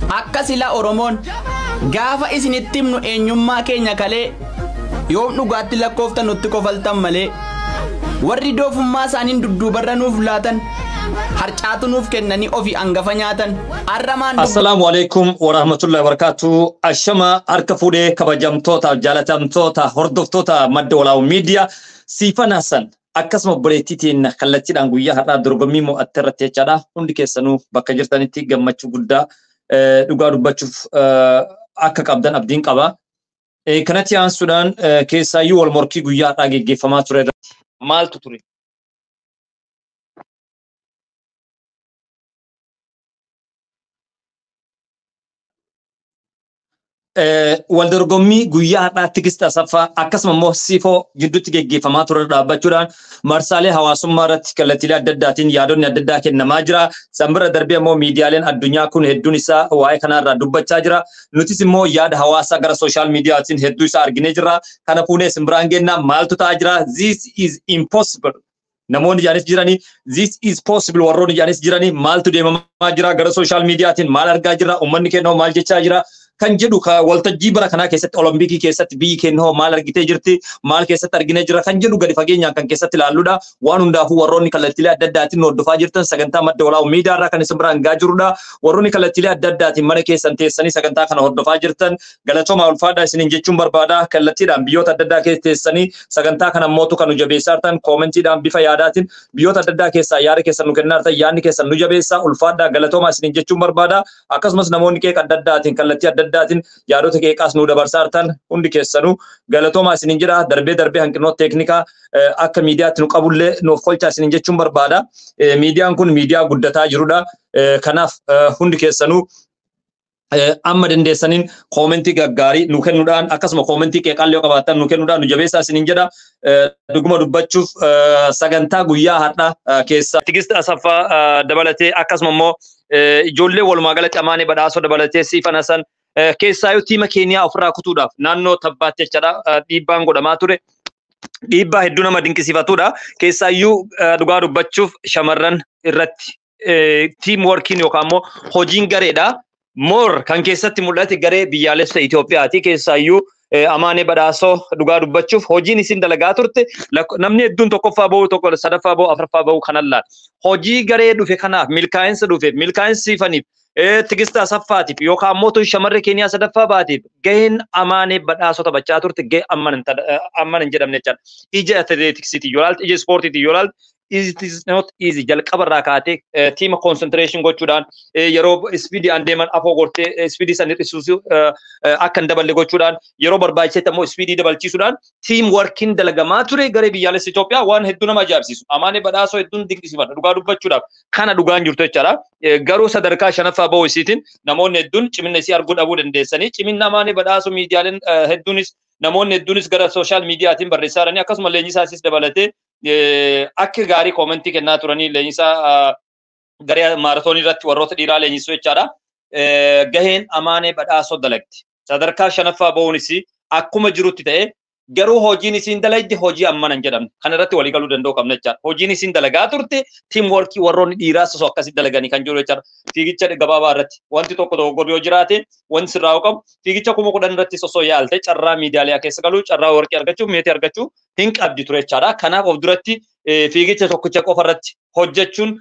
Akka sila Oromoon gaafa isinitti himnu eenyummaa keenya kalee yoom dhugaatti lakkooftan nutti kofaltan malee warri doofummaa isaaniin dudduubarra nuuf laatan harcaatu nuuf kennanii ofii hangafa nyaatan arramaan. Assalaamu alaikum warahmatullahi wabarakatuh. Ashama harka fuudhee kabajamtoota jaalatamtoota hordoftoota Madda Walaabuu Miidiyaa Siifan Hassan akkasuma obboleettiitiin kallattiidhaan guyyaa har'aa dorgommii mo'atte irratti jechaadha. Hundi keessanuu bakka jirtanitti gammachuu guddaa dhugaa dubbachuuf akka qabdan abdiin qaba. Kanatti aansuudhaan keessaayyuu wal morkii guyyaa har'aa geggeeffamaa ture irratti maaltu ture? Wal dorgommii guyyaa har'aa Tigist Asaffaa akkasuma immoo Siifoo gidduutti geggeeffamaa ture dhaabbachuudhaan marsaalee hawaasummaa irratti kallattiilee adda addaatiin yaadonni adda addaa kennamaa jira. Sanbira darbee immoo miidiyaaleen addunyaa kun hedduun isaa waa'ee kanarraa dubbachaa jira. Nutis immoo yaada hawaasaa gara sooshaal miidiyaatiin hedduu isaa arginee jirra. Kana fuunee simbiraan gennaa maaltu ta'aa jira? This is impossible. Namoonni jaanis jiranii this is possible warroonni jaanis jiranii maaltu deemamaa jira gara sooshaal miidiyaatiin maal argaa jirra? Uummanni keenya maal jechaa jira? Kan jedhu waltajjii bara kanaa keessatti olompikii keessatti biyyi keenya hoo maal argitee jirti, maal keessatti arginee jira kan jedhu gadi fageenyaan kan keessatti ilaalludha. Waan hundaafuu warroonni kallattiilee adda addaatiin hordofaa jirtan sagantaa Madda Walaabuu Miidiyaa irraa kan isin biraan gahaa jirudha. Warroonni kallattiilee adda addaatiin mana keessan teessanii sagantaa kana hordofaa jirtan galatoomaa ulfaadhaa isiniin jechuun barbaada. Kallattiidhaan biyyoota adda addaa keessa teessanii sagantaa kana mootu kan nu jabeessaa jirtan koomentiidhaan bifa yaadaatiin biyyoota adda addaa keessaa yaada keessan nu kennaa jirtan yaadni keessan nu jabeessaa ulfaadhaa galatoomaa isiniin jechuun barbaada. Akkasumas namoonni qeeqa adda addaatiin kallattii adda addaatiin yaadota qeeqaas nu dabarsaa jirtan hundi keessanuu galatoomaa isiniin jedha. Darbee darbee hanqinoota teeknikaa akka miidiyaatti nu qabullee nuuf kolchaa isiniin jechuun barbaada. Miidiyaan kun miidiyaa guddataa jirudha. Kanaaf hundi keessanuu amma dandeessaniin koomentii gaggaarii nu kennuudhaan akkasuma koomentii qeeqaallee yoo qabaattan nu kennuudhaan nu jabeessaa isiniin jedha. Dhuguma dubbachuuf sagantaa guyyaa har'aa keessa Tigist Asaffaa dabalatee akkasuma immoo ijoollee walumaa galatti Amaanee Badhaasoo dabalatee Siifan Hasan keessaayyuu tiima Keeniyaa ofirraa kutuudhaaf naannoo tabbaatti jechaadha dhiibbaan godhamaa ture. Dhiibbaa hedduu nama dinqisiifatudha. Keessaayyuu dhugaa dubbachuuf shamarran irratti tiim workiin yookaan immoo hojiin gareedha. Moor kan keessatti mul'ate garee biyyaalessa Itoophiyaati. Keessaayyuu Amaanee Badhaasoo dhugaa dubbachuuf hojiin isin dalagaa turte namni hedduun tokkoffaa bahu, tokko sadaffaa bahu, afuraffaa bahu kanan laala. Hojii garee dhufe kanaaf milkaa'insa dhufe milkaa'insa Siifaniif Tigist Asaffaatiif yookaan immoo shamarree Keeniyaa sadaffaa baatiif gaheen Amaanee Badhaasoo taphachaa turte gahee amman hin jedhamne jechaadha. Ija atileetiksiitiin yoo ilaalte, ija ispoortiitiin yoo ilaalte it is not easy. Jalqaba irraa kaatee tiima concentration gochuudhaan yeroo speedii aan deeman afoo gortee speedii san hir'isuus akka hin daballe gochuudhaan yeroo barbaachisetti ammoo speedii dabalchiisuudhaan team working dalagamaa ture garee biyyaalessa Itoophiyaa waan hedduu nama ajaa'ibsiisu. Amaanee Badhaasoo hedduun dinqisiifadha dhugaa dubbachuudhaaf kana dhugaan jirtu jechaadha. Garuu sadarkaa shanaffaa bahuu isiitiin namoonni hedduun cimina isii arguu dhabuu dandeessanii cimina Amaanee Badhaasoo miidiyaaleen hedduunis namoonni hedduunis gara sooshaal miidiyaatiin barreessaa jiranii akkasuma leenjisaa isiis dabalatee akka gaarii koomentii kennaa turanii leenjisaa garee maaratoonii irratti warroota dhiiraa leenjisuu jechaadha. Gaheen Amaanee Badhaasoo dalagdi. Sadarkaa shanaffaa bahuunis akkuma jirutti ta'e garuu hojiin isiin dalagdi hojii ammana hin jedhamne. Kana irratti walii galuu danda'u qabna jechaadha. Hojiin isiin dalagaa turte tiim workii warroonni dhiiraa osoo akkasii dalaganii kan jiru jechaadha. Fiigicha gabaabaa irratti wanti tokko dogoggorri yoo jiraate wanti sirraa'uu qabu fiigicha 10,000 irratti osoo yaalte carraa miidiyaaliyaa keessa galuu carraa warqii argachuu meetii argachuu hin qabdi ture jechaadha. Kanaaf of duratti fiigicha tokkicha qofa irratti hojjechuun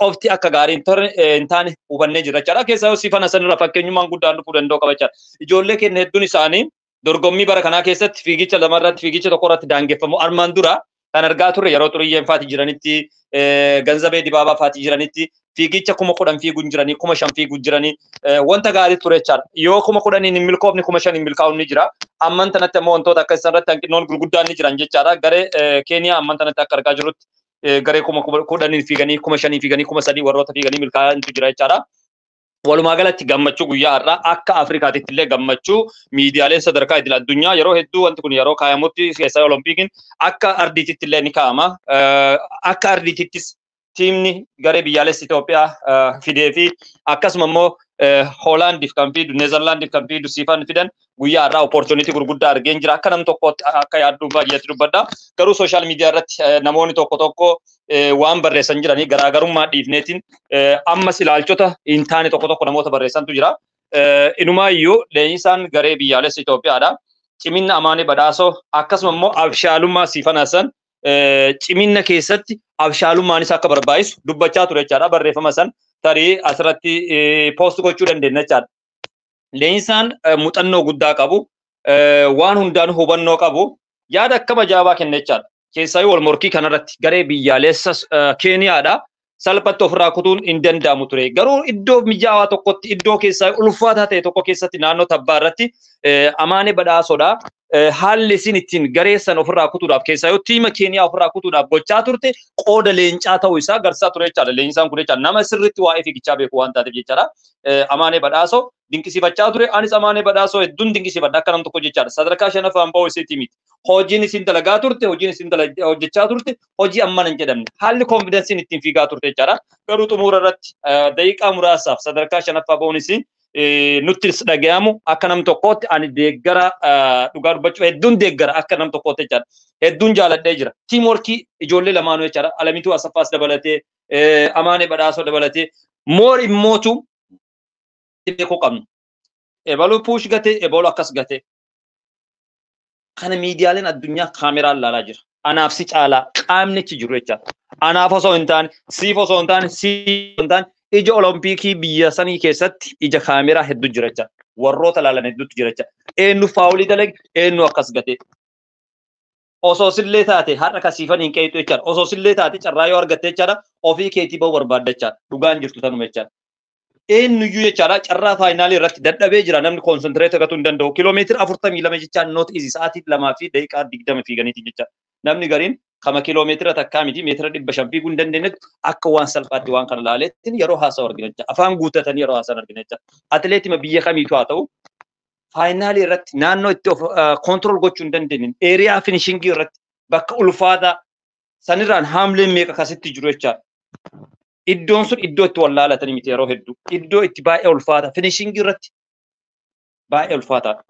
qofti akka gaarii hin taane hubannee jirra jechaadha. Keessaa Siifan Hasan irraa fakkeenyummaan guddaan dhufuu danda'u qaba jechaadha. Ijoollee keenya hedduun isaanii dorgommii bara kanaa keessatti fiigicha lama irratti fiigicha tokko irratti daangeffamu armaan dura kan argaa turre yeroo Xuriyyeen faati jiranitti Ganzabee Dibaabaa faati jiranitti fiigicha 10,000 fiiguun jiranii 5,000 fiiguun jiranii wanta gaarii ture jechaadha. Yoo 10,000 hin milkoofne 5,000 milkaa'uun ni jira. Amman tanatti ammoo wantoota akka isaan irratti hanqinoon gurguddaan ni jiran jechaadha. Garee Keeniyaa amman tanatti akka argaa jirrutti garee 10,000 fiiganii 5,000 fiiganii 3,000 warroota fiiganii milkaa'antu jira jechaadha. Walumaa galatti gammachuu guyyaa har'aa akka Afrikaatitti illee gammachuu miidiyaaleen sadarkaa idil addunyaa yeroo hedduu wanti kun yeroo kaayamutti keessaa olompiikiin akka ardiititti illee ni kaa'ama. Akka ardiitittis tiimni garee biyyaalessa Itoophiyaa fidee fi akkasuma immoo Hoolaandiif kan fidu, Neezerlaandiif kan fidu, Siifan fidan guyyaa har'aa opportunity gurguddaa argeen jira. Akka nam tokkootti akka yaadduu baay'eetti dubbadha. Garuu sooshaal miidiyaa irratti namoonni tokko tokko waan barreessan jiranii garaagarummaa dhiifneetiin ammas ilaalchota hin taane tokko tokko namoota barreessantu jira. Inumaayyuu leenjisaan garee biyyaalessa Itoophiyaadha. Ciminna Amaanee Badhaasoo akkasuma immoo abshaalummaa Siifan Hasan ciminna keessatti abshaalummaanis akka barbaachisu dubbachaa ture jechaadha. Barreeffama san tarii asirratti poost gochuu dandeenya jechaadha. Leenjisaan muuxannoo guddaa qabu, waan hundaan hubannoo qabu, yaada akkam ajaa'ibaa kenna jechaadha. Keessaayyuu wal morkii kanarratti garee biyyaalessa Keeniyaadha. Salphatti ofirraa kutuun hin danda'amu ture. Garuu iddoo mijaawaa tokkotti, iddoo keessaa ulfaataa ta'e tokko keessatti naannoo tabbaa irratti Amaanee Badhaasoodha. Haalli isin ittiin garee san ofirraa kutuudhaaf keessaayyuu tiima Keeniyaa ofirraa kutuudhaaf gochaa turte qooda leencaa ta'uu isaa agarsiisaa ture jechaadha. Leenjisaan kun jechaadha nama sirriitti waa'ee fiigichaa beeku waan taateef jechaadha. Amaanee Badhaasoo dinqisiifachaa ture. Anis Amaanee Badhaasoo hedduun dinqisiifadha akka nam tokko jechaadha. Sadarkaa shanaffaan ba'uu isiitii miti. Hojiin isin dalagaa turte, hojiin isin hojjechaa turte, hojii ammana hin jedhamne. Haalli konfidensiin ittiin fiigaa turte jechaadha. Garuu xumura irratti daqiiqaa muraasaaf sadarkaa shanaffaa ba'uun isin nutti dhagayamu akka nam tokkootti ani deeggara dhugaa dubbachuu hedduun deeggara akka nam tokkootti jechaadha. Hedduun jaaladhee jira. Tiim workii ijoollee lamaanuu jechaadha. Alamituu Asaffaas dabalatee, Amaanee Badhaasoo dabalatee, moor immootu beekuu qabna. Ebaluu puush gatee, ebaluu akkas gatee. Kana miidiyaaleen addunyaa kaameraan ilaalaa jira. Anaaf si caalaa qaamni achi jiru jechaadha. Anaaf osoo hin taane, siif osoo hin taane, siif osoo hin taane, ija olompikii biyya sanii keessatti ija kaameraa hedduu jira jechaadha. Warroota ilaalan hedduutu jira jechaadha. Eenyu faawulii dalage, eenyu akkas gatee. Osoo sillee taate har'a kasiifan hin qeexu jechaadha. Osoo sillee taate carraa yoo argatte jechaadha ofii keetii ba'uu barbaadda jechaadha. Dhugaan jirtu tanuma jechaadha. Eenyuyyuu jechaadha carraa faayinaalii irratti dadhabee jira namni koonsantireet argatuu hin danda'u. Kiiloomeetira 42 jechaan noot izi sa'aatii 2:20 fiiganiiti jechaadha. Namni gariin kama kiiloomeetira takkaa miti meetira 500 fiiguu hin dandeenyetti akka waan salphaatti waan kana ilaaleettiin yeroo haasawu argina jechaadha. Afaan guuttatanii yeroo haasawan argina jechaadha. Atileetima biyya kamiitu haa ta'u faayinaalii irratti naannoo itti of koontirool gochuu hin dandeenye eeriyaa finishingii irratti bakka ulfaataa sanirraan haamleen meeqa kasitti jiru jechaadha. Iddoon sun iddoo itti wallaalatanii miti yeroo hedduu. Iddoo itti baay'ee ulfaata. Finishingii irratti baay'ee ulfaataadha.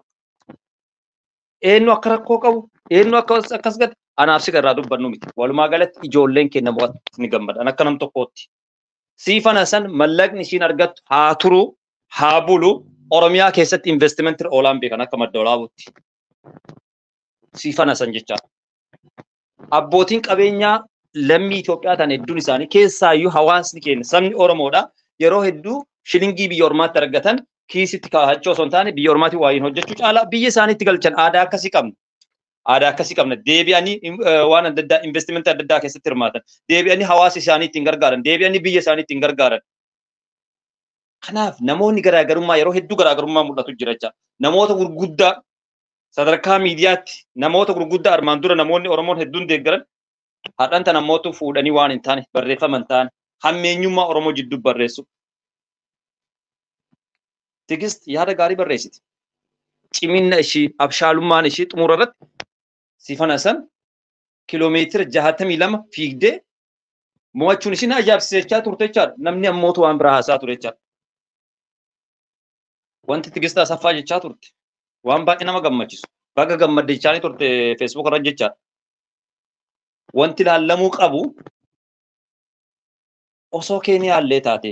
Eenyu akka rakkoo qabu, eenyu akkas gate anaaf si irraa dubbannu miti. Walumaa galatti ijoolleen keenya mo'atti ni gammadan akka nam tokkootti. Siifan Hasan mallaqni ishiin argattu haa turu, haa bulu, Oromiyaa keessatti investimentii oolaan beekan akka madda olaabutti. Siifan Hasan jechaadha. Abbootiin qabeenyaa lammii Itoophiyaa ta'an hedduun isaanii keessaayyuu hawaasni keenya sabni Oromoodha. Yeroo hedduu shilingii biyya ormaatti argatan kiisitti kaa'achuu osoo hin taane biyya ormaatti waa'een hojjechuu caalaa biyya isaaniitti galchan aadaa akkasii qabna. Aadaa akkasii qabna. Deebi'anii waan adda addaa investimentii adda addaa keessatti hirmaatan. Deebi'anii hawaasa isaanii ittiin gargaaran. Deebi'anii biyya isaanii ittiin gargaaran. Kanaaf namoonni garaagarummaa yeroo hedduu garaagarummaa mul'atu jira jecha. Namoota gurguddaa sadarkaa miidiyaatti namoota gurguddaa armaan dura namoonni Oromoon hedduun deeggaran har'aan tan ammootu fuudhanii waan hin taane barreeffama hin taane hammeenyummaa Oromoo jidduu barreessu. Tigist yaada gaarii barreessiti. Ciminna ishii, abshaalummaan ishii xumura irratti Siifan Hasan kiiloomeetira 62 fiigdee mo'achuun ishii na ajaa'ibsiisachaa turte jechaadha. Namni ammootu waan biraa haasaa ture jechaadha. Wanti Tigist Asaffaa jechaa turte waan baay'ee nama gammachiisu. Baga gammadde jechaanii turte Facebook irra jechaadha. Wanti ilaallamuu qabu osoo Keeniyaallee taate,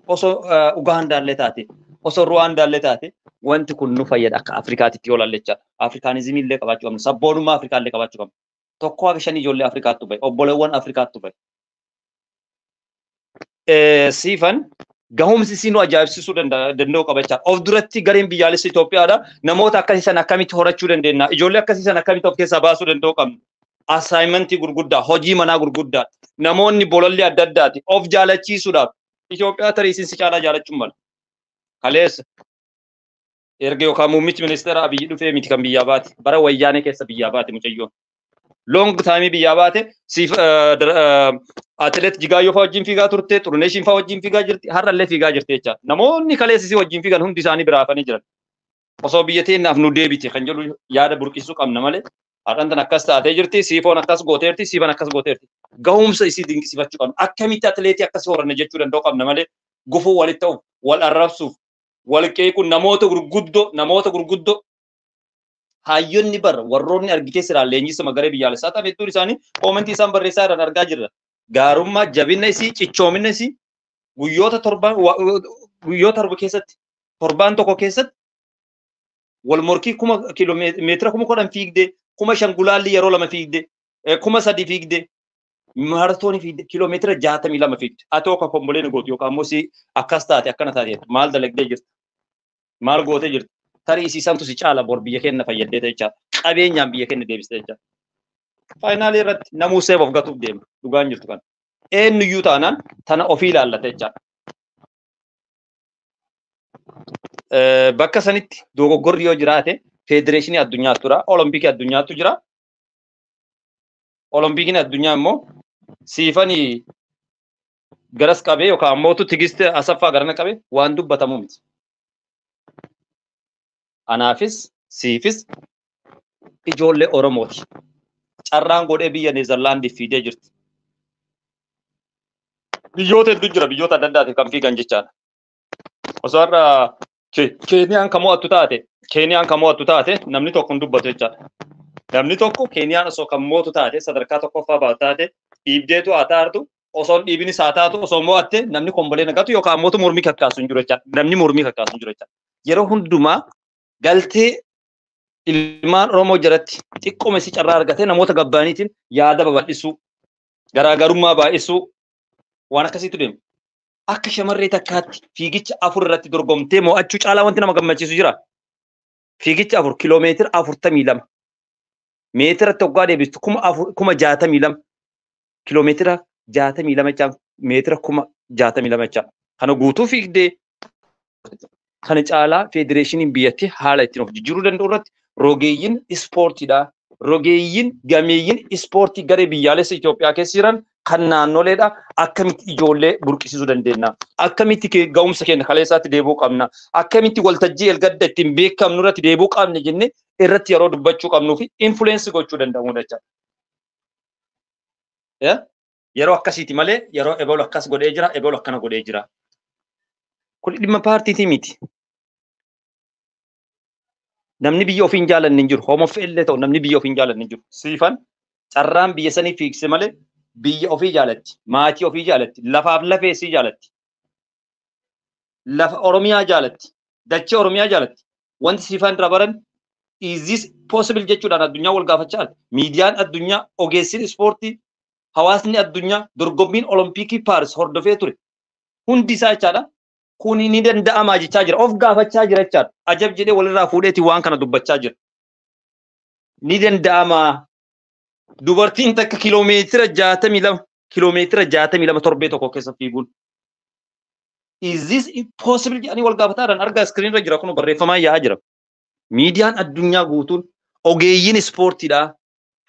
osoo Ugaandaallee taate, osoo Ruwaandaallee taate wanti kun nu fayyada akka Afrikaatitti yoo ilaalle jechaadha. Afrikaanizimii illee qabaachuu qabna. Sabboonummaa Afrikaa illee qabaachuu qabna. Tokko haga shanii ijoollee Afrikaattu bahe, obboleewwan Afrikaattu bahe. Siifan gahumsi isii nu ajaa'ibsiisuu danda'u qaba jechaadha. Of duratti gareen biyyaalessa Itoophiyaadha. Namoota akkasii sana akkamitti horachuu dandeenya? Ijoollee akkasii sana akkamitti of keessaa baasuu danda'u qabna? Assaayimentii gurguddaa, hojii manaa gurguddaa, namoonni bololli adda addaati of jaalachiisuudhaaf Itoophiyaa tarii isin si caalaa jaalachuun mala. Kaleessa erga yookaan muummichi ministeera Abiyyi dhufee miti kan biyyaa baate bara wayyaanee keessa biyyaa baate mucayyoon. Long time biyyaa baate siif atileet Jigaayyoo fa'aa wajjin fiigaa turte, Xuruneeshiin fa'aa wajjin fiigaa jirti, har'allee fiigaa jirti jechaadha. Namoonni kaleessa isii wajjin fiigan hundi isaanii biraa hafanii jiran. Osoo biyya teenyaaf nu deebite kan jedhu yaada burqisuu qabna malee har'aan tan akkas taatee jirti, siifoon akkas gooteerti, siifan akkas gooteerti. Gahumsa isii dinqisiifachuu qabna. Akkamitti atileetii akkasii horanne jechuu danda'u qabna malee gufuu walitti ta'uuf, wal arrabsuuf, wal qeequun namoota gurguddoo hayyoonni bara warroonni argitee siraan leenjisuma garee biyyaalessaa ta'an hedduun isaanii koomentii isaan barreessaa jiran argaa jirra. Gaarummaa, jabina isii, cichoomina isii guyyoota torba keessatti Torbaan tokko keessatti wal morkii 1000 kiiloomeetira 10,000 fiigdee, 5,000 gulaalli yeroo 2 fiigdee, 3,000 fiigdee, maaratoonii fiigdee kiiloomeetira 62 fiigde. Atoo akka komboleen gootu yookaan immoo si akkas taate akkana taate maal dalagdee jirta? Maal gootee jirta? Tarii isiisantu si caala bor biyya keenya fayyaddeeta jechaadha. Qabeenyaan biyya keenya deebiste jechaadha. Faayinaalii irratti namuu seef of gatuuf deema. Dhugaan jirtu kana. Eenyuyyuu taanaan tana ofii ilaallata jechaadha. Bakka sanitti dogoggorri yoo jiraate federeeshinii addunyaatu jira, olompikii addunyaatu jira. Olompikiin addunyaa immoo siifanii garas qabee yookaan ammoo Tigist Asaffaa garana qabee waan dubbatamu miti. Anaafis siifis ijoollee Oromooti. Carraan godhee biyya Neezerlaandiif fiidee jirti. Biyyoota hedduu jira, biyyoota adda addaatiif kan fiigan jechaadha. Osoo har'a Keeniyaan kan mo'attu taate, Keeniyaan kan mo'attu taate namni tokko hin dubbatu jechaadha. Namni tokko Keeniyaan osoo kan mootu taate, sadarkaa tokkoffaa baatu taate, dhiibdeetu haa taatu, osoo hin dhiibinis haa taatu, osoo mo'atte namni kombolee nagatu yookaan mootu mormii kakkaasu hin jiru jechaadha. Namni mormii kakkaasu hin jiru jechaadha. Yeroo hundumaa galtee ilmaan Oromoo jalatti xiqqooma isii carraa argatee namoota gabbaaniitiin yaada babal'isuu, garaagarummaa baay'isuu waan akkasiitu deema. Akka shamarree takkaatti fiigicha 4 irratti dorgomtee mo'achuu caalaa wanti nama gammachiisu jira. Fiigicha 4 kiiloomeetira 42 meetira tokko deebistu 4,062 kiiloomeetira 62 jechaan meetira 62,000 jechaa. Kana guutuu fiigdee kana caalaa federeeshiniin biyyattii haala ittiin of jijjiiruu danda'u irratti rogeeyyiin ispoortiidha. Rogeeyyiin gameeyyiin ispoortii garee biyyaalessa Itoophiyaa keessa jiran kan naannoleedha. Akkamitti ijoollee burqisiisuu dandeenya? Akkamitti ga'umsa keenya kaleessaatti deebi'uu qabna? Akkamitti waltajjii elgadda ittiin beekamnu irratti deebi'uu qabna jennee irratti yeroo dubbachuu qabnuu fi influensi gochuu danda'amudha jechaadha. Yeroo akkasiiti malee yeroo ebolu akkas godhee jira, ebolu akkana godhee jira. Kun dhimma paartiitii miti. Namni biyya ofii hin jaalanne hin jiru. Homoffee illee ta'u namni biyya ofii hin jaalanne hin jiru. Siifan carraan biyya sanii fiigse malee biyya ofii jaalatti, maatii ofii jaalatti, lafaaf lafee isii jaalatti, lafa Oromiyaa jaalatti, dachee Oromiyaa jaalatti. Wanti siifan irraa baran is this possible jechuudhaan addunyaa wal gaafachaa jirti. Miidiyaan addunyaa, ogeessiin ispoortii, hawaasni addunyaa dorgommiin Olompikii Paaris hordofee ture. Hundi isaa jechaadha. Kuni ni danda'amaa jechaa jira. Of gaafachaa jira jechaadha. Ajab jedhee walirraa fuudheeti waan kana dubbachaa jira. Ni danda'amaa. Dubartiin takka kiiloomeetira 62 kiiloomeetira 62 torbee tokko keessa fiiguun. Is this possible jedhanii wal gaafataadhaan argaa iskiriin irra jira kun barreeffamaa yaa'aa jira. Miidiyaan addunyaa guutuun ogeeyyiin ispoortiidha.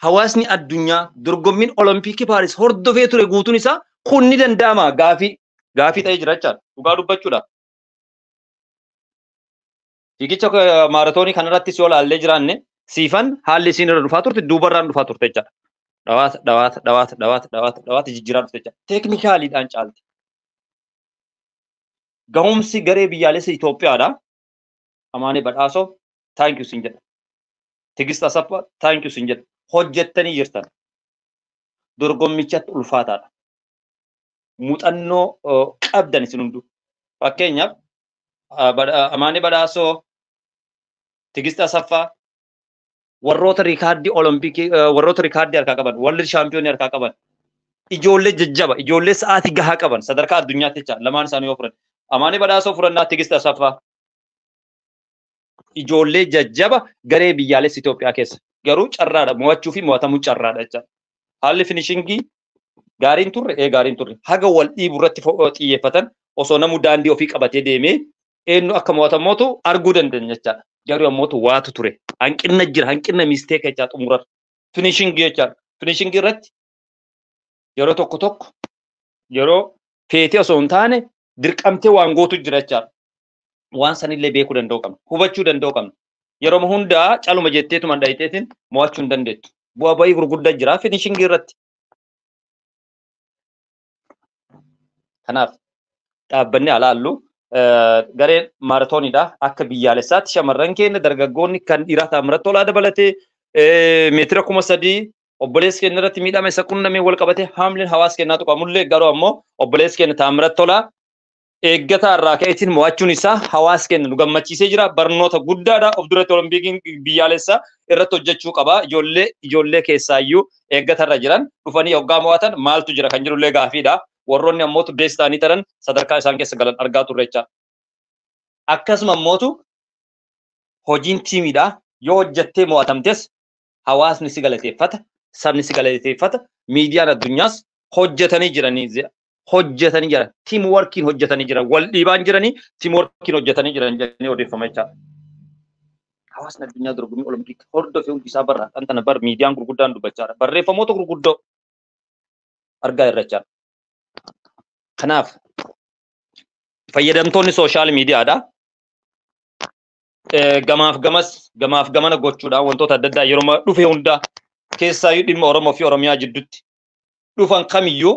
Hawaasni addunyaa dorgommiin Olompikii Paaris hordofee ture guutuun isaa kun ni danda'ama gaafii gaafii ta'ee jira jechaadha. Dhugaa dubbachuudha. Fiigicha maaratoonii kanarrattis yoo ilaallee jiraanne siifan haalli isiin irra dhufaa turte duubarraan dhufaa turte jechaadha. Dhawaata dhawaata dhawaata dhawaata dhawaata dhawaata jijjiiraa dhufte jechaadha. Teeknikaaliidhaan caalti. Gahumsi garee biyyaalessa Itoophiyaadha. Amaanee Badhaasoo thank you sin jedha. Tigist Asaffaa thank you sin jedha. Hojjettanii jirtan. Dorgommichatti ulfaataadha. Muuxannoo qabdan isin hunduu. Fakkeenyaaf Amaanee Badhaasoo, Tigist Asaffaa warroota riikaaddii Olompikii, warroota riikaaddii harkaa qaban, warri shaampiyoonii harkaa qaban, ijoollee jajjaba, ijoollee sa'aatii gahaa qaban sadarkaa addunyaatti jecha lamaan isaanii yoo furan. Amaanee Badhaasoo furannaa, Tigist Asaffaa. Ijoollee jajjaba garee biyyaalessa Itoophiyaa keessa. Garuu carraadha, mo'achuu fi mo'atamuu carraadha jecha. Haalli finishingii gaariin turre, gaariin turre. Haga wal dhiibu irratti xiyyeeffatan osoo namuu daandii ofii qabatee deemee eenyu akka mo'atamu arguu dandeenya jechaadha. Garuu ammoo waatu ture. Hanqinna jira, hanqinna misteeka jechaa xumurar. Finishingii jechaadha. Finishingii irratti yeroo tokko tokko yeroo feetee osoo hin taane dirqamtee waan gootu jira jechaadha. Waan sanillee beekuu danda'uu qabna. Hubachuu danda'uu qabna. Yeroo hundaa caluma jetteetuma dhayiteetiin mo'achuu hin dandeettu. Bu'aa bayii gurguddaa jira finishingii irratti. Kanaaf dhaabbanni alaallu gareen maaratooniidha. Akka biyyaalessaatti shamarran keenya dargaggoonni kan dhiiraa Taammiraat Tolaa dabalatee meetira 3,000 obboleessi keenya irratti miidhama isa qunnamee wal qabate haamleen hawaasa keenyaa tuqamullee garuu ammoo obboleessi keenya Taammiraat Tolaa Eeggataa irraa ka'eetiin mo'achuun isaa hawaasa keenya nu gammachiisee jira. Barnoota guddaadha. Of duratti Olompiikiin biyyaalessaa irratti hojjechuu qaba. Ijoollee keessaayyuu eeggata irra jiran dhufanii hoggaa mo'atan maaltu jira kan jedhullee gaafiidha. Warroonni ammootu bees ta'anii taran sadarkaa isaan keessa galan argaa turre jecha. Akkasuma ammootu hojiin tiimiidha. Yoo hojjettee mo'atamtes hawaasni si galateeffata, sabni si galateeffata, miidiyaan addunyaas hojjetanii jiranii hojjetanii jiran, team workiin hojjetanii jiran, wal dhiibaan jiranii team workiin hojjetanii jiran jedhanii odeeffama jechaadha. Hawaasni addunyaa dorgommii Olompikii hordofee hundi isaa barra kan tana bar miidiyaan gurguddaan dubbachaa jira. Barreeffamoota gurguddoo argaa irra jechaadha. Kanaaf fayyadamtoonni social miidiyaadha. Gamaaf gamas gamaaf gamana gochuudhaan wantoota adda addaa yeroo dhufe hundaa, keessaayyuu dhimma Oromoo fi Oromiyaa jidduutti dhufan kamiyyuu,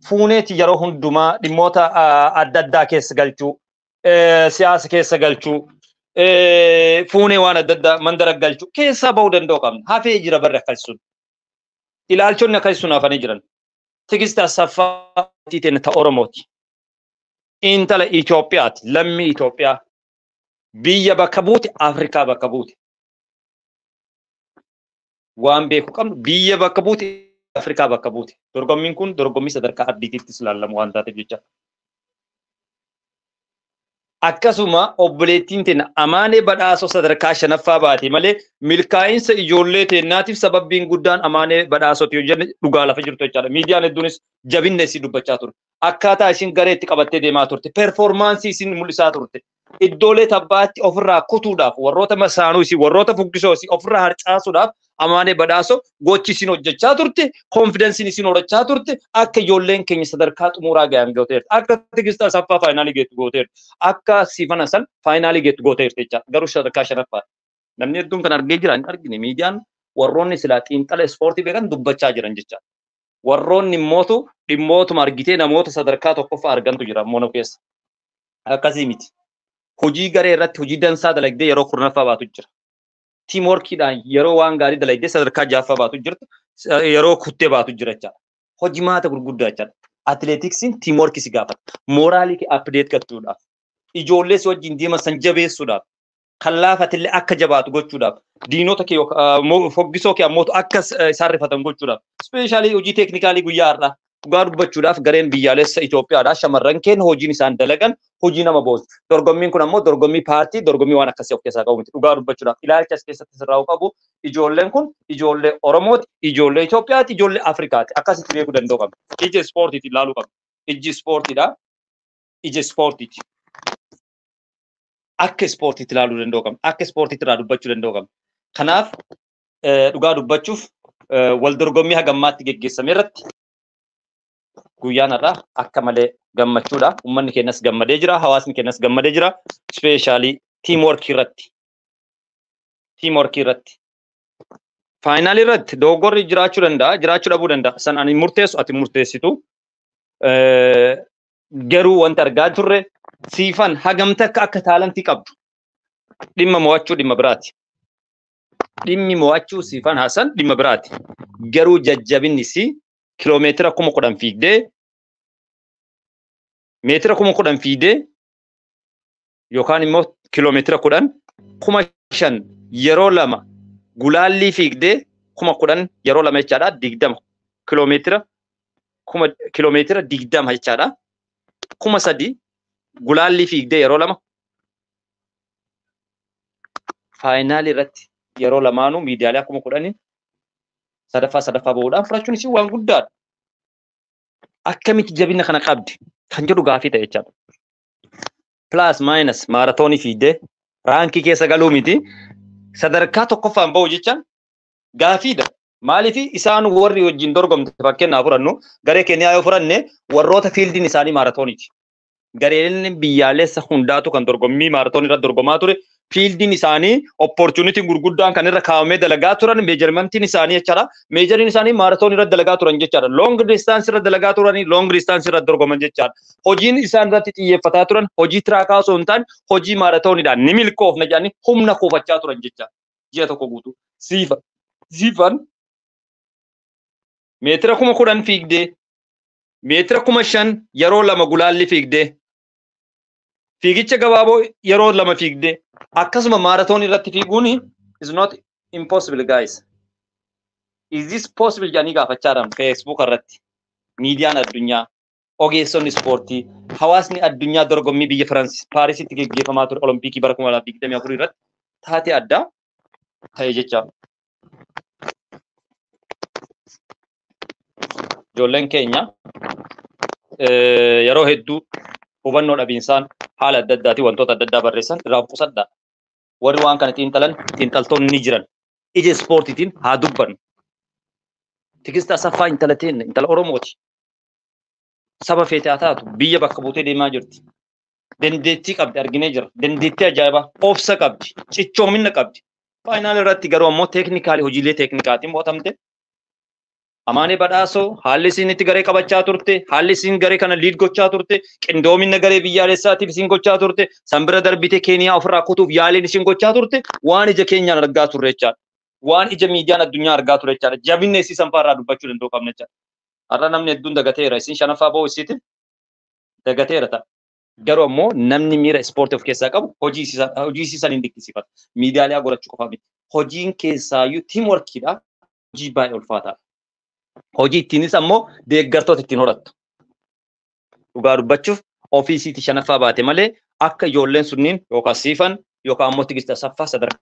fuuneeti yeroo hundumaa dhimmoota adda addaa keessa galchuu, siyaasa keessa galchuu, fuunee waan adda addaa mandara galchuu keessaa bahuu danda'u qabna. Hafee jira barri akkasii sun. Ilaalchonni akkasii sun hafanii jiran. Tigist Asaffaa ta Oromooti. Intala Itoophiyaati. Lammii Itoophiyaa. Biyya bakka buute, Afrikaa bakka buute. Waan beeku qabnu, biyya bakka buute, Afrikaa bakka buute. Dorgommiin kun dorgommii sadarkaa ardiitiittis ilaalamu waan taateef jecha. Akkasuma obboleettiin teenya Amaanee Badhaasoo sadarkaa shanaffaa baate malee, milkaa'insa ijoollee teenyaatiif sababbiin guddaan Amaanee Badhaasooti yoo jenne dhugaa lafa jirtu jechaadha. Miidiyaan hedduunis jabinna isii dubbachaa ture. Akkaataa isin garee itti qabattee deemaa turte. Performance isin mul'isaa turte. Iddoolee tabbaatti ofirraa kutuudhaaf, warroota masaanuu isii, warroota fuggisoo isii ofirraa harcaasuudhaaf, Amaanee Badhaasoo gochi isin hojjechaa turte, confidenceiin isin horachaa turte, akka ijoolleen keenya sadarkaa xumuraa gahan gooteerti. Akka Tigist Asaffaa finalii geettu gooteerti. Akka Siifan Hasan finalii geettu gooteerti jecha. Garuu sadarkaa shanaffaa. Namni hedduun kan argee jira hin argine, miidiyaan warroonni silaa xiinxala ispoortii beekan dubbachaa jiran jecha. Warroonni immootu dhimmootuma argitee namoota sadarkaa tokkoffaa argantu jira mono keessa. Akkasii miti. Hojii garee irratti hojii dansaa dalagdee yeroo 10ffaa baatu jira. Team workiidhaan yeroo waan gaarii dalagdee sadarkaa ja'affaa baatu jirtu, yeroo kuttee baatu jira jechaadha. Hojii maata gurguddaa jechaadha. Atileetiksiin team workii si gaafata. Moralii kee update gochuudhaaf. Ijoollee si wajjin deeman san jabeessuudhaaf. Kan laafatillee akka jabaatu gochuudhaaf. Diinota kee, foggisoo kee ammoo akka isaan rifatan gochuudhaaf. Especially hojii technicalii guyyaa har'aa. Dhugaa dubbachuudhaaf gareen biyyaalessa Itoophiyaadha. Shamarran keenya hojiin isaan dalagan hojii nama boonsu. Dorgommiin kun ammoo dorgommii paartii, dorgommii waan akkasii of keessaa qabu miti. Dhugaa dubbachuudhaaf ilaalcha as keessatti sirraa'uu qabu. Ijoolleen kun ijoollee Oromooti, ijoollee Itoophiyaati, ijoollee Afrikaati. Akkasitti beekuu danda'u qabna. Ija ispoortiiti ilaaluu qabna. Iji ispoortiidha. Ija ispoortiiti. Akka ispoortiitti ilaaluu danda'u qabna. Akka ispoortiitti irraa dubbachuu danda'u qabna. Kanaaf dhugaa dubbachuuf wal dorgommii hagammaatti geggeessame irratti guyyaan har'aa akka malee gammachuudha. Uummanni keenyas gammadee jira. Hawaasni keenyas gammadee jira. Especially team workii irratti. Team workii irratti. Finalii irratti dogoggorri jiraachuu danda'a, jiraachuu dhabuu danda'a. San ani murteessu, ati murteessitu. Garuu wanti argaa turre, Siifan hagamta akka talentii qabdu, dhimma mo'achuu dhimma biraati. Dhimmi mo'achuu Siifan Hasan dhimma biraati. Garuu jajjabinni si kiloomeetira 10,000 fiigdee, meetira 10,000 fiigdee, yookaan immoo kiloomeetira 10, 5,000 yeroo lama gulaallii fiigdee, 10,000 yeroo lama jechaadha, 20 kiloomeetira, kiloomeetira 20 jechaadha. 3,000 gulaallii fiigdee yeroo lama finalii irratti yeroo lamaanuu miidiyaalee 10,000 sadaffaa sadaffaa bahuudhaan fudhachuun isii waan guddaadha. Akkamitti jabina kana qabdi kan jedhu gaafii ta'e jechaadha. Plus minus maaratoonii fiigdee rankii keessa galuu miti, sadarkaa tokkoffaan bahu jechaan gaafiidha. Maaliif isaan warri wajjin dorgomte, fakkeenyaaf fudhannu, garee Keeniyaa yoo fudhanne, warroota fieldiin isaanii maaratooniiti. Gareen biyyaalessa hundaatu kan dorgommii maaratoonii irratti dorgomaa ture, fieldiin isaanii, opportunityn gurguddaan kan irra kaawwamee dalagaa turan, measurementiin isaanii jechaadha. Majoriin isaanii maaratoonii irratti dalagaa turan jechaadha. Long distance irra dalagaa turanii long distance irratti dorgoman jechaadha. Hojiin isaan irratti xiyyeeffataa turan hojii trackaa osoo hin taane hojii maaratooniidhaan ni milkoofna jedhanii humna kuufachaa turan jechaadha. Ji'a tokko guutuu. Siifan meetira 10,000 fiigdee, meetira 5,000 yeroo lama gulaalli fiigdee Fiigicha gabaaboo yeroo lama fiigdee akkasuma maaratoonii irratti fiiguun is not impossible, guys. Is this possible jedhanii gaafachaa jiran Facebook irratti. Miidiyaan addunyaa, ogeessonni ispoortii, hawaasni addunyaa dorgommii biyya Faransi Paarisitti geggeeffamaa ture Olompikii bara 2024 irratti taatee addaa ta'e jecha. Ijoolleen keenya yeroo hedduu hubannoo dhabiinsaan haala adda addaatiin wantoota adda addaa barreessan irraa of qusadhaa. Warri waan kana xiinxalan xiinxaltoonni ni jiran. Ija ispoortiitiin haa dubbannu. Tigist Asaffaa intala teenya, intala Oromooti. Saba feete haa taatu biyya bakka buutee deemaa jirti. Dandeettii qabdi arginee jira. Dandeettii ajaa'ibaa, obsa qabdi, cichoomina qabdi. Final irratti garuu ammoo teeknikaalii hojiilee teeknikaatiin mo'atamte. Amaanee Badhaasoo haalli isiin itti garee qabachaa turte, haalli isiin garee kana lead gochaa turte, qindoomina garee biyyaalessaatiif isiin gochaa turte, san bira darbite Keeniyaa ofirraa kutuuf yaaliin isiin gochaa turte waan ija keenyaan argaa turre jechaadha. Waan ija miidiyaan addunyaa argaa ture jechaadha. Jabinna isii sanfaa irraa dubbachuu danda'u qabna jechaadha. Har'a namni hedduun dagateera. Isiin shanaffaa ba'uu isiitiin dagateera ta'a. Garuu ammoo namni miira ispoortii of keessaa qabu hojii isii saniin dinqisiifata. Miidiyaalee godhachuu qofa miti. Hojiin keessaayyuu teamworkiidha. Hojii baay'ee ulfaataadha. Hojii ittiinis ammoo deeggartoota ittiin horattu. Dhugaa dubbachuuf ofii isiitii shanaffaa baate malee akka ijoolleen sunniin yookaan Siifan yookaan ammoo Tigist Asaffaa sadarkaa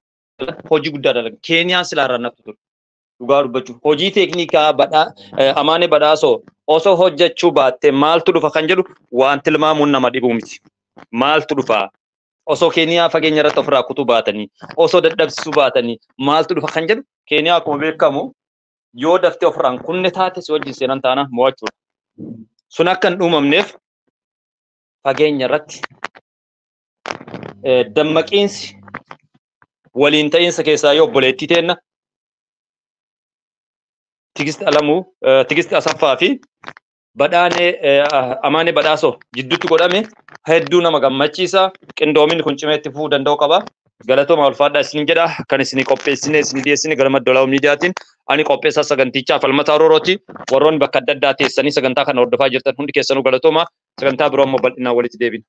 hojii guddaa dalagan. Keeniyaan silaa irraa naftu ture. Dhugaa dubbachuuf hojii teeknikaa badhaa Amaanee Badhaasoo osoo hojjechuu baatte maaltu dhufa kan jedhu waan tilmaamuun nama dhibuu miti. Maaltu dhufa? Osoo Keeniyaa fageenya irratti ofirraa kutuu baatanii, osoo dadhabsisuu baatanii maaltu dhufa kan jedhu. Keeniyaa akkuma beekamu yoo daftee ofirraan kunne taate si wajjin seenan taana mo'achuudha. Sun akka hin uumamneef fageenya irratti dammaqiinsi waliin ta'iinsa keessaa yoo obboleettii teenna Tigist Alamuu, Tigist Asaffaa fi Badhaanee Amaanee Badhaasoo jidduutti godhame hedduu nama gammachiisa. Qindoominni kun cimee itti fufuu danda'u qaba. Galatooma, ulfaadhaa isin jedha. Kan isin qopheessine isin dhiyeessine gara Madda Walaabuu Miidiyaatiin. Ani qopheessaa sagantichaa Falmataa Roorooti. Warroonni bakka adda addaa teessanii sagantaa kana hordofaa jirtan hundi keessanuu galatooma. Sagantaa biroo ammoo bal'inaan walitti deebina.